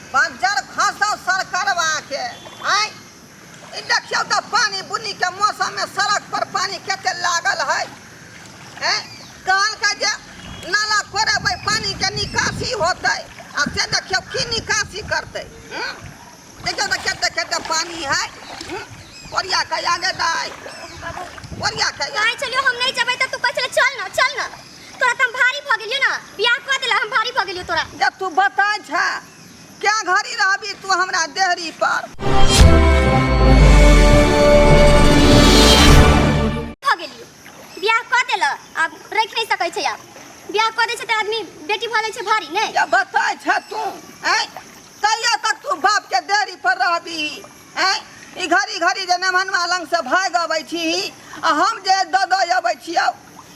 बज्जर खसौ सरकारवा के। आँय, ई देखियौ तऽ पानि बुन्नीके मौसममे सड़क पर पानि कते लागल है। हैं, कहलकै जे नाला कोरेबै, पानिके निकासी होतै, आ से देखियौ की निकासी करतै। देखियौ तऽ कते कते पानि है। ओरिया के आगे दाइ, ओरिया के। कहै छलियौ हम नहि जेबै तऽ तू कहै छलै चल न, चल न। तोरा तऽ हम भारी भऽ गेलियौ ने, बियाह कऽ देला, हम भारी भऽ गेलियौ तोरा। जब तू बताय छा क्या घड़ी रहबी तू हमरा देहरी पर भऽ गेलियौ, बियाह कऽ देला, आब राखि नहि सकै छै। आब बियाह कऽ दै छै तऽ आदमी बेटी भऽ जाइ छै भारी नहि। जब बताय छा तू, ऐं, कहिया तक तू बाप के देहरी पर रहबी? ऐं, ई घड़ी घड़ी जे नमहनवा लंग से भागि अबै छी आ हम जे दऽ दऽ अबै छियौ,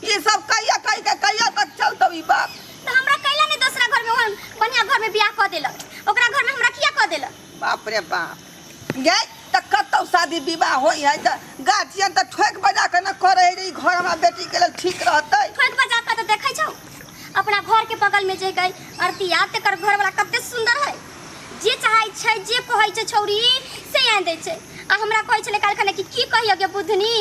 ई सब कहिया कहि के कहिया तक चलतौ ई बात? तऽ हमरा कैला नहि दोसरा घर में ओहन बढ़िया घर में बियाह कऽ देलक? ओकरा घर में हमरा किया कऽ देलक? बाप रे बाप, गे तऽ कतौ शादी विवाह होइ है तऽ गार्जियन तऽ ठोकि बजा के न करै है जे ई घर हमरा बेटी के लेल ठीक रहतै। ठोकि बजा के तऽ देखै छौ, अपना घर के बगल में जे गई अरतिया, तेकर घर वाला कते सुंदर है, जे चाहै छै जे कहै छै छौरी से आनि दै छै। आ हमरा कहै छलै काल्हि खना कि की कहियो गे बुधनी,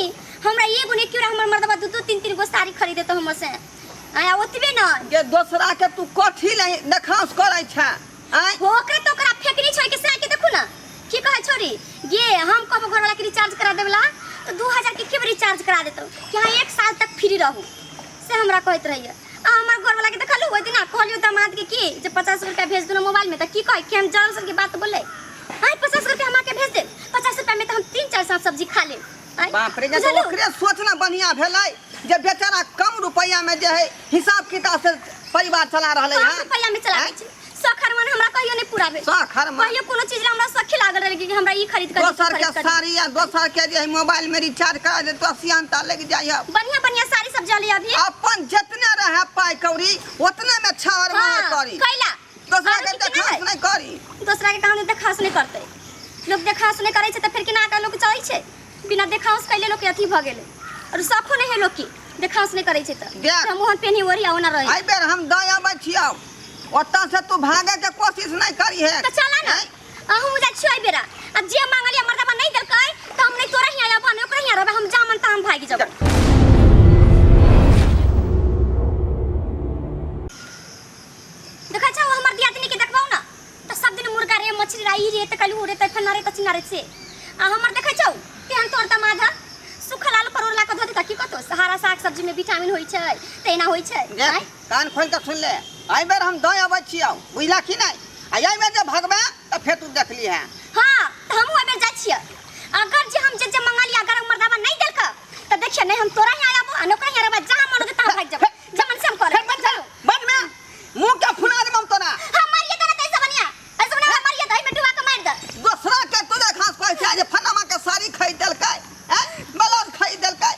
हमरा एगो नहि केओ, हमर मर्दबा दू दू तीन तीन गो साड़ी खरीदेतो हमर से। आया ओतबे न जे दोसरा के तू कथी ले नखास करै छै? आँय, ओकरा तो ओकरा फेकनी छोड़ के से के देखू ना की कहै छोरी गे, हम कहबो घरवाला के रिचार्ज करा देबला तो 2000 के केबे रिचार्ज करा देतौ कि हाँ 1 साल तक फ्री रहू, से हमरा कहैत रहिए। आ हमर घरवाला के देखलू ओहि दिना कहलियो दामाद के की जे 50 रुपया भेज दू ना मोबाइल में, त की कहै कि हम जरल सन के बात बोले, आय 50 रुपया हमरा के भेज दे, 50 रुपया में त हम 3-4 साल सब्जी खा लेब। आँय, बाप रे, जे बुझलू? ओकरे सोचना बढ़िया भेलै जे बेचारा कम रुपैया में जे है हिसाब किताब से परिवार चला रहलै कम हन। रुपैया में चलाबै आँय? छै। शौक हरमान हमरा कहियो नहीं पूरा भेल। शौक हरमान। कहियो कोनो चीज ला हमरा सखी लागल रहे कि हमरा ई खरीद कर दोसर के साड़ी या दोसर के जे है मोबाइल में रिचार्ज करा दे तो सियानता लग जाय है। बढ़िया बढ़िया साड़ी सब जले अभी। अपन जितने रहे पाई कौड़ी उतने में छावर मार हाँ, करी। कैला? दोसरा आरो के की केना देखास है? नहीं करी। दोसरा के कहानी देखास नहीं करते। लोग देखास नहीं करे छै त फिर केना के लोग चलै छै? बिना देखास कैले लोग के अथी भ गेलै। और सखो नहीं है लोग की देखास नहीं करे छै त। देख। हम ओहन पेनी ओढ़ी आ ओना रही। एहि बेर हम दऽ अबै छियौ, ओतऽ से तू भागे के कोशिश नहीं करी है। त चला ना, अहूँ जाइ छियै एहि बेरा। आ जे मांगलियै मर्दबा नहीं देलकै त हम नहीं तोरा हियाँ आबो, नहीं ओकरा हियाँ रहबै, हम जा मन ता हम भागि जेबै। देखै छौ हमर दियादनी के देखबौ ना त सब दिन मुर्गा रे मछली रे ई रे त कलू रे त फन्ना रे त चिन्ना रे से। आ हमर देखै छौ तेहन तोर दमाद है, सुखल आलू परोड़ ला के धो देता की कतो हरा साग सब्जी में विटामिन होई छै तेना होई छै। देख, आँय? कान खोल के सुन ले, एहि बेर हम दऽ अबै छियौ, बुझला कि नहि? आ एहि बेर जे भगबै तऽ फेर तू देखली है। हाँ त हमहूँ एहि बेर जाइ छियै। अगर जे हम जे जे मंगलियै अगर मर्दाबा नहीं देलक त देखिए नहीं हम तोरा हियाँ आबो आ नोकरा हियाँ रहबै, जहाँ मन होतै तहाँ भागि जेबै, जमन से हम करब। बंद चल, बंद में मुंह के फुला देब हम तोरा। हाँ मारिए त ना तैसे बनिया, ऐसे बनिया हमरा मारिए त एहिमे डुबा के मारि दे। दोसरा के तू घास कहै छै जे फलामा के साड़ी खरीद देलकै, हैं, ब्लाउज खरीद देलकै।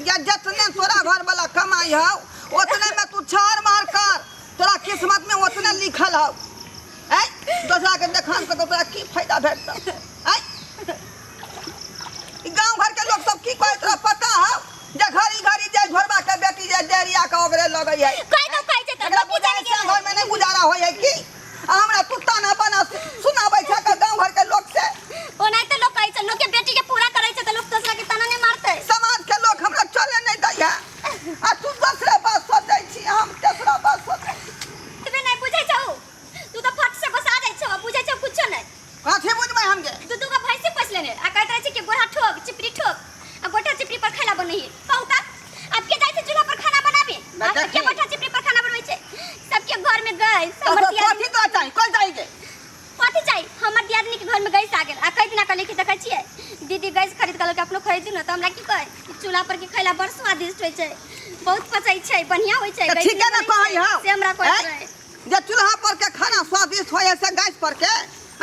या जतने तोरा घर वाला कमाई हौ ओतने में तू छाड़ मार कर, तोरा किस्मत में ओतने लिखल हौ। हैं, दोसरा के देखान के तोरा की फायदा भेटतौ? हैं, ई गांव घर के लोग सब की कहै तोरा पता हौ? जे घड़ी घड़ी जे घरवा के बेटी जे डेरिया के ओकरे लगै है। कहै तो कहै छै त एकरा लोग की जाने बुझाइ गेलै। घर में नहीं गुजारा होय है की? आ हमरा कुत्ता ना बना सुनाबै छै के गांव घर के लोग से। ओनाहिते लोग कहै छै, लोग के बेटी के पूरा करै छै त लोग दोसरा के ताना नहीं मारतै। समाज के लोग हमरा चले नहीं दै है, आ तू दोसरे बात सोचै छी, हम तेसरा बात सोचै छी। तबे नहीं बुझै छौ, तू त फट से बसा जाइ छौ, बुझै छौ कुछो नहीं। कथी बुझबै हम गे? दू दू गो भैंसी पोसि लेने आ कहैत रहै छै कि गोढ़ा ठोक चिपरी ठोक आ गोठा चिपरी पर खाना बनैहे। कहू त आब के जाइ छै चूल्हा पर खाना बनाबे? ना आब के देखी। गोठा चिपरी पर खाना बनबै छै? सबके घर में गैस। तो हमर तो दियादनी कथी तोरा चाही? कल चाही गे? कथी चाही? हमर दियादनी के घर में गैस आ गेल आ कई दिना कहले कि देखै छियै दीदी गैस खरीद के अपनो खरीदू ना, त हमरा की कहै कि चूल्हा पर के खैला बड़ स्वादिष्ट होइ छै, बहुत पचै छै, बढ़िया होइ छै, तऽ गैस ठीके नहि ने बनै कहै छै, हौ। से हमरा कहैत आँय? रहै। जे चूल्हा पर के खाना स्वादिष्ट होइ है से गैस पर के?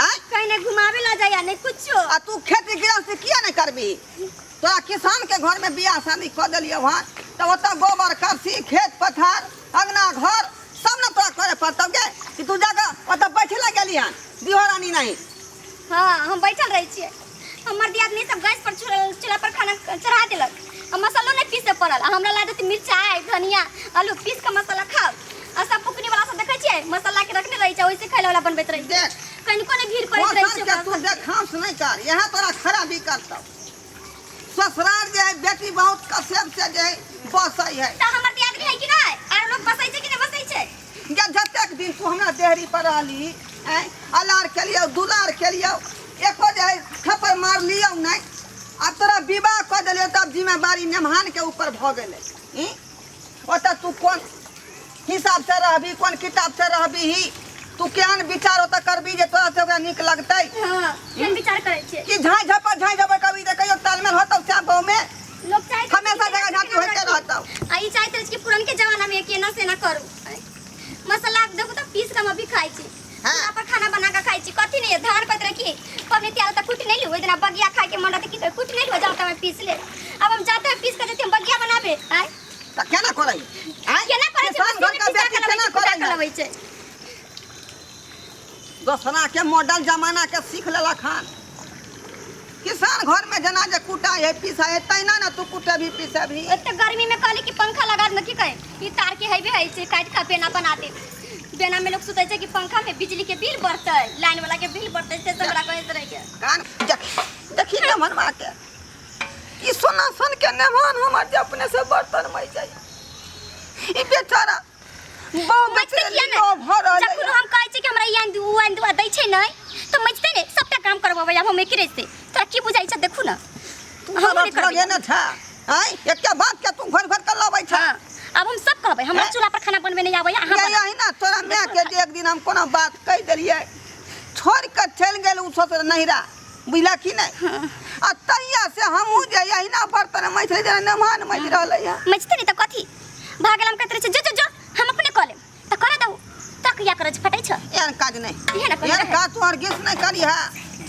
आँय? कहीं नहीं घुमावे ला जाया नहीं कुछो। आ तू खेती गृहस्थी किया नहीं करबी? तोरा किसान के घर में बियाह शादी कऽ देलियौ हन तऽ ओतऽ गोबर करसी खेत पथार अंगना घर सब ने तोरा करे पड़तौ गे, कि तू जाकऽ ओतऽ बैठे ला गेली हन बिहोरानी नहीं। हाँ हम बैठल रहै छियै, हमर दियादनी सब गैस पर चूल्हा पर खाना चढ़ा देलक आ मसालो नहीं पीसे पड़ल, आ हमरा ला देती मिरचाई धनिया आलू पीस के मसाला खाओ। आ सब फुकनी वाला सब देखै छियै मसाला के रखने रहै छै ओइसे खाइ वाला बनबैत रहै छै। देख। कनिको नहि भीड़ करैत रहै छै के ओकरा तू सब। देखांस नहि कर, यहाँ तोरा खराबी करतौ। ससुराल जे है बेटी बहुत कसेब से जे है बसै है। तऽ हमर दियादनी है कि नहि? आर लोग बसै छै कि नहि बसै छै? जे जतेक दिन तू हमरा देहरी पर रहली, आँय, अलार केलियौ दुलार केलियौ, एको जे है थप्पड़ मारलियौ नहि। आब तोरा विवाह कऽ देलियौ तब जिम्मेवारी नेमहान के ऊपर भऽ गेलै। ई ओतऽ तू कोन हिसाब से रहबी, कोन किताब से रहबी, तू केहन विचार ओतऽ करबी जे तोरा से ओकरा नीक लगतै? हाँ, केहन विचार करै छियै? कि झाँइ झपट झाँइ झपट करबी तऽ कहियो तालमेल होतौ से गाँव में? लोग चाहैत हमेशा जगह झाँकी होइते रहतौ। आ ई चाहैत रहै छै कि पुरनके जमानामे केना से एना करू। मसाला देखू तऽ पीस कऽ हम अभी खाइ छी। हाँ। चूल्हा पर खाना बना कऽ खाइ छी। कथी नहि धान कहैत रहै कि पबनी तिहार तऽ कुटि नहि लू, ओहि दिना बगिया खाइके मन रहतै कि तऽ कुटि नहि लू, जाउ तऽ पीस ले। अब हम जाते हैं पीस कऽ जैते हम बगिया बनाबे। आँय तऽ केना करै? आँय केना करै छै? किसान घर मशीनमे के पिसा बेटी कऽ केना लबै छै, कुटा करै कऽ लबै छै। दोसरा के मॉडल जमाना के सीख लेलक हन। किसान घर में जेना जे कुटा है पीसा है तहिना ने तू कुटेबही पीसेबही। एते गर्मी में कहली कि पंखा लगा दे, की कहे ई तार के हेबे है छै काटि कऽ बेना बना दे। बेना में लोग सुतै छै कि पंखा में बिजली के बिल बढ़तै, लाइन वाला के बिल बढ़तै, से सब हमरा कहैत रहै के। कान देख देखी नेमहन के ई सोना सन के नेमहन हमर जे अपने से बर्तन मई जाय ई बेचारा बहु मजते बेचारा किया लीलो नहि? भऽ रहल जखन हम कहै छियै कि हमरा ई आनि दू उ आनि दू आ दै छै नहि तऽ मजते नहि, सबटा काम करबबै आब हम एकरे से। तोरा की बुझाइ छै देखू ने। तू हमहूँ सब नहि करबै। लगेने छ आँय एकटा बात के तू घर घर के लबै छ। हाँ, आब हम सब कहबै हमरा हैं? चूल्हा पर खाना बनबे नहि आबैया, अहाँ ये बनाउ। यही ना तोरा माय के जे एक दिन हम कोनो बात कहि देलियै छोड़ के चलि गेल उ ससुर नहिरा, बुझला कि नहि? आ तहिया से हमहूँ जे अहिना बर्तन मैथली जेना नेमान मचि रहलै हँ। मचते नहि तऽ कथी भऽ गेल? हम कहैत रहै छियै जो जो जो हम अपने कऽ लेब तऽ करऽ दहु, तक या करै छै फटै छ। एहन काज नहि, इहे ने कहने एहन रहै। काज तू हरगिज नहि करिहे।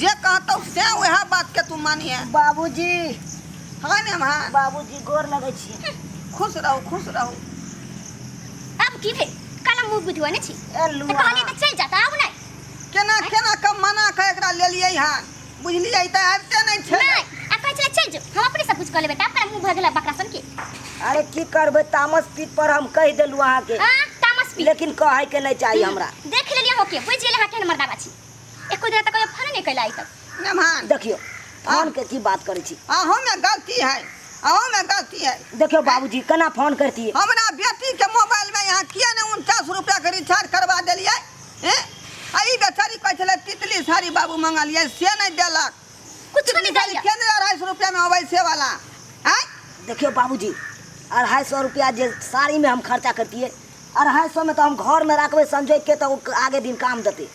जे कहतौ से वएह बात के तू मानिहे। बाबूजी। हाँ नेमान। बाबूजी गोर लगै छी। खुश रहू खुश रहू। आब की भेल? काला मुँह बुझुआ ने छी एलू तऽ कहलियै तऽ चलि जा तऽ आब नहि। केना केना कऽ मना कऽ एकरा लेलियै हन, बुझलियै तऽ आबिते नहि छै। नहि आ कहै छलै चलि जो हम अपने सब कुछ कऽ लेबै, तब मुँह भऽ गेलै बकरा सन के। अरे की करबै, तामस पीत पर हम कहि देलहुँ अहाँके। हाँ, तामस पीत। लेकिन कहै के नहि चाही हमरा। देख लेलियै अहाँके, बुझि गेलियै अहाँ केहन मर्दाबा छी। एको दिन तऽ कहियो फोन नहि कैला आइ तक। नेमान देखियौ फोन के की बात करै छी। अहूँ में गलती है, अहूँ में गलती है। देखियौ बाबूजी केना फोन करतियै। हमरा बेटी के मोबाइल में यहाँ किया ने 49 रुपया के रिचार्ज करवा देलियै? हैं? आ ई बेचारी कहै छलै तितली साड़ी बाबू मंगलियै से नहि देलक। कुछो नहि तितली साड़ी दैया। केने 250 रुपया में अबै से वाला? आँय? देखियौ बाबूजी 250 रुपया जे साड़ी में हम खर्चा करतियै, 250 में तऽ हम घर में रखबै संजोग के तऽ ओ आगे दिन काम देतै।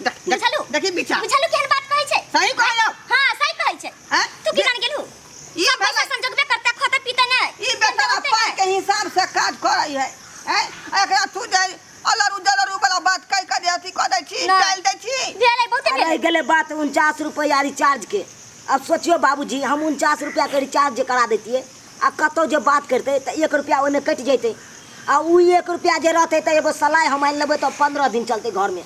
देख- देख- बुझलु? देखी बिचार। बुझलु केहन बात कहै छै? सही कहलियौ। हाँ सही कहै छै। आँय? तू की जान गेलhu? ई सब पैसा भेलै। संजोगबे करता, खोते पीते नहि। ई बेचारा संजोगते पाइ नहि। के हिसाब से काज करै है। आँय? एकरा तू जे अलरू जलरू वाला बात कहि कऽ जे अथी कऽ दै छी, नहि। टालि दै छी। भेलै, बहुते आ रहि भेलै। गेलै बात 49 रुपैआ रिचार्ज के। अब सोचियौ बाबूजी हम 49 रुपैआ के रिचार्ज जे करा दैतियै आ कतौ जे बात करतै तऽ 1 रुपैआ ओहिमे कटि जैतै आ उ 1 रुपैआ जे रहतै तऽ एगो सलाइ हम आनि लेबै तऽ 15 दिन चलतै घरमे।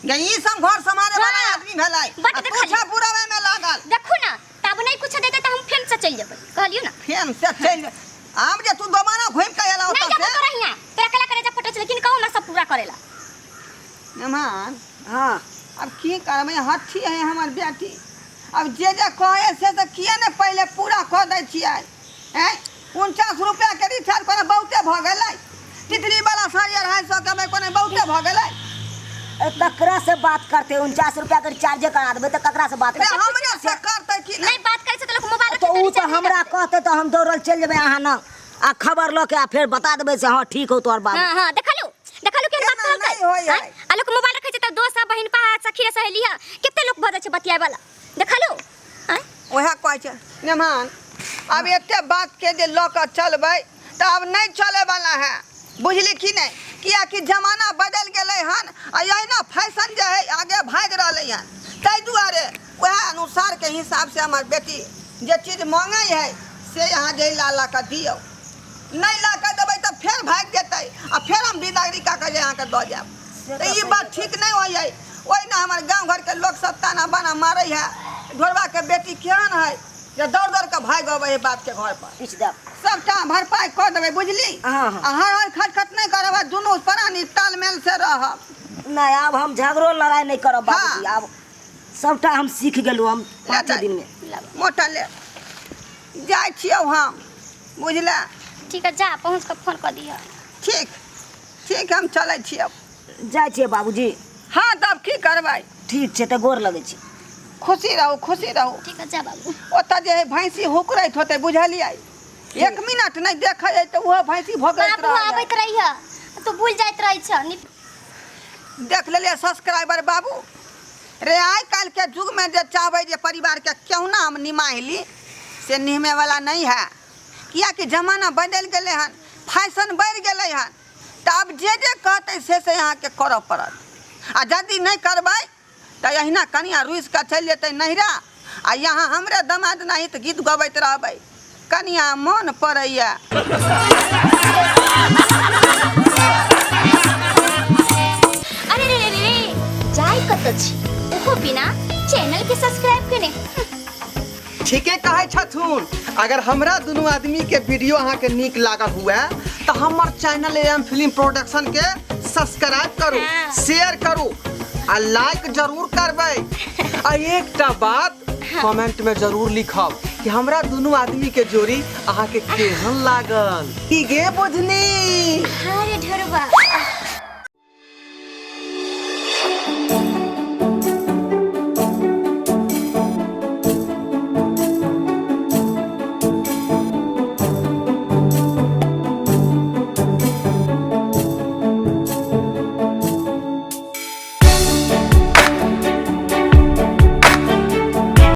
गे ई सब घर सम्हारे वाला हाँ। आदमी भेलै। बट आ तू देखलियै। छह बुढ़ावे में लागल। देखू ना, तब नहीं कुछ देते तऽ हम फेन से चलि जेबै। कहलियौ ना। फेन से चलि जेबै। आब जे तू दोबारा घुमि कऽ एला नहीं ओतऽ जेबो से। तोरा हियाँ। तोरा कला करे जा फोटो छै, लेकिन कहू हमरा सब पूरा करेला। मेहमान। हाँ। अब की करबै, हट्ठी है हमर बेटी। अब जे जे कहै से तऽ किए ने पहिले पूरा कऽ दै छियै? आँय 49 रुपया के रिचार्ज कोनो बहुते भऽ गेलै? तितली वाला साड़ी 250 के कोनो बहुते भऽ गेलै? ए, ककरा से बात करते? 49 रुपया के रिचार्जे करा देबै तऽ ककरा से बात रे करते? हमरे से करतै कि नहीं नहि? बात करै छै तऽ लोक मोबाइल तऽ उ तऽ हमरा कहते तऽ हम दौड़ल चलि जेबै अहाँ न आ खबर लऽ के आ फेर बता देबै से हाँ ठीक हो तोहर बाबू। हाँ हाँ देखलु देखलु केहन बात केना कहलकै? नहि होय है। आँय? आ लोक मोबाइल रखै छै तऽ दोस्त आ बहिन पा सखी रे सहेली है कते लोक भऽ जाइ छै बतियाए वाला। देखलु? आँय? वएह कहै छै मेहमान आब एते बात के जे लऽ कऽ चलबै तऽ आब नहि चलै वाला है, बुझली कि नहि? कियाकि जमाना बदलि गेलै हन आ एहिना फैशन जे है आगे भागि रहलै हन, ताहि दुआरे वएह अनुसार के हिसाब से हमर बेटी जे चीज मांगै है से अहाँ जे ला ला कऽ दियौ। नहि ला कऽ देबै तऽ फेर भागि जेतै आ फेर हम बिदागरी कऽ कऽ जे अहाँके दऽ जायब। तऽ ई बात ठीक नहि होइ है। ओहिना हमर गाँव घरके लोक सब ताना बाना मारै है, ढोरबाके बेटी केहन है, जे दौड़ दौड़ के भागि अबै है बाप के घर पर। किछु देब। सबटा भरपाई कऽ देबै, बुझली? हाँ, हाँ। आ हर हर खटखट नहि करब आ दुनू प्राणी तालमेल से रहब। नहि, आब हम झगड़ो लड़ाइ नहि करब बाबूजी। हाँ। आब सबटा हम सीख गेलहुँ हम 5 ले। दिन में। मोटा ले जाइ छियौ हम, बुझला? ठीक है, जा, पहुँच कऽ फोन कऽ दिहऽ। ठीक ठीक, हम चलै छियौ। जाइ छियै बाबूजी। हाँ, तब की करबै? ठीक छै, तऽ गोर लगै छी। खुशी रहू, खुशी रहू। ठीक है, जा बाबू। ओतऽ जे है भैंसी हुकरैत होतै, बुझलियै? एक मिनट नहि देखै है तऽ ओहो भैंसी भोगैत बाबू रहै। आबैत रहिह, तू भूल जाइत रहै छ। देख लेलियै सब्सक्राइबर बाबू रे, आइ काल्हि के युग में जे चाहबै जे परिवार के केहुना हम निमाहि ली, से निमे वाला नहीं है, कियाकि जमाना बदलि गेलै हन, फैशन बढ़ि गेलै हन। तऽ आब जे जे कहतै से से अहाँके करऽ पड़त, आ यदि नहि करबै तऽ अहिना कनिया रुसि कऽ चलि जेतै नैहरा, आ यहाँ हमरे दमाद नहि तऽ गीत गबैत रहबै, कनिया मोन पड़ैया। अरे रे रे रे, जाय कतऽ छी ओहो बिना चैनल के सब्सक्राइब केने? ठीके कहै छथुन। अगर हमरा दुनू आदमी के वीडियो अहाँके नीक लागल हुए तऽ हमर चैनल एम फिल्म प्रोडक्शन के सब्सक्राइब करू, हाँ। शेयर करू आ लाइक जरूर करबै, आ एकटा बात कमेंट में जरूर लिखब कि हमरा दुनू आदमी के जोड़ी अहाँके केहन लागल। की गे बुझनी? अरे ढोरबा।